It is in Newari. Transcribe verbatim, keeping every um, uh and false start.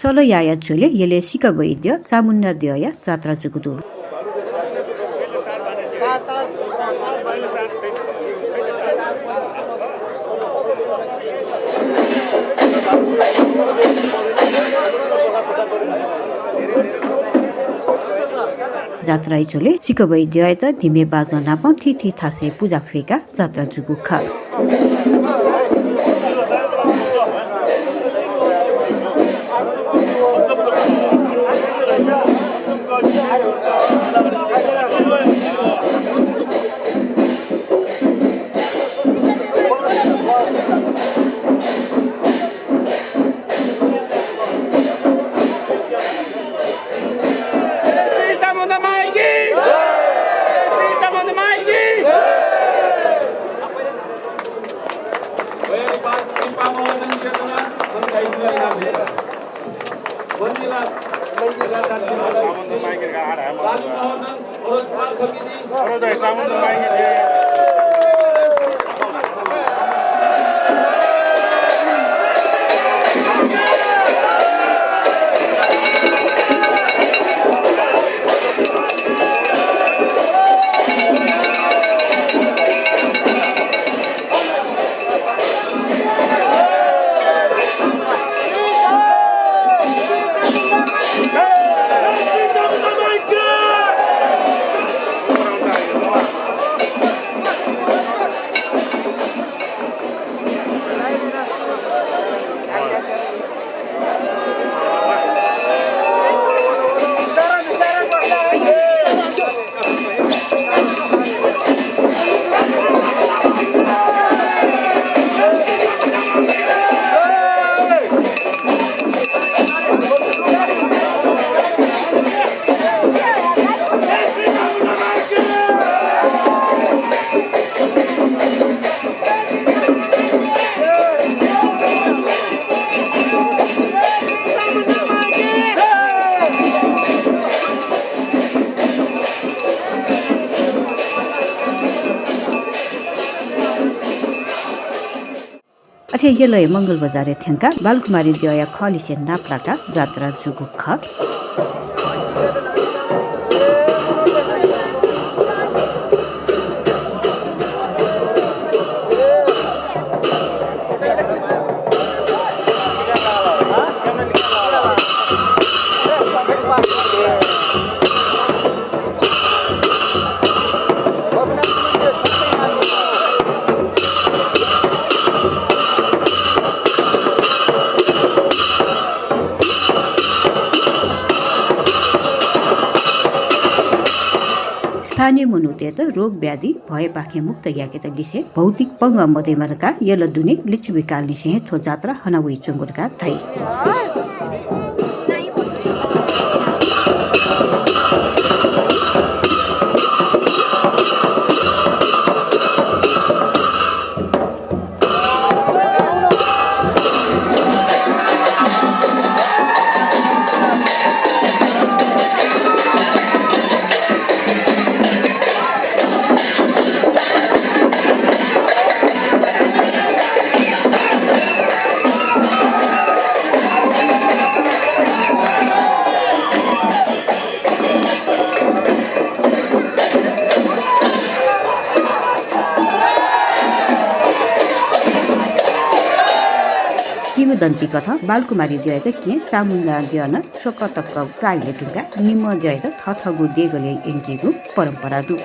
तलयाया झ्वलय् यलय् सिक्क वइद्यः चामुण्डा द्यःया जात्रा जूगु दु। जात्राया झ्वलय् सिक्क वइद्यःयात धिमे बाजं नाप थीथी थासय् पुजा फय्काः जात्रा जूगु खः। श्री चामुण्डा माई की! श्री चामुण्डा माई की! अथे यलय् मंगल बजारय् थ्यंकाः बालकुमारी द्यःया खःलिसे नाप लाकाः जात्रा जूगु खः। स्थानीय मनूतय्‌त रोग व्याधि भयपाखें मुक्त याकेत लिसें भौतिक पंगः मदयेमा धकाः यल दुने लिच्छविकालंनिसें हे थ्व जात्रा हना वइच्वंगु धकाः धाइ। किंवदन्ती कथं बालकुमारी द्यःयात केहेँ चामुण्डा द्यः नं स्वकः तक चाःहिले धुंकाः निम्ह द्यःयात थःथःगु देगलय् यंकेगु परम्परा दु।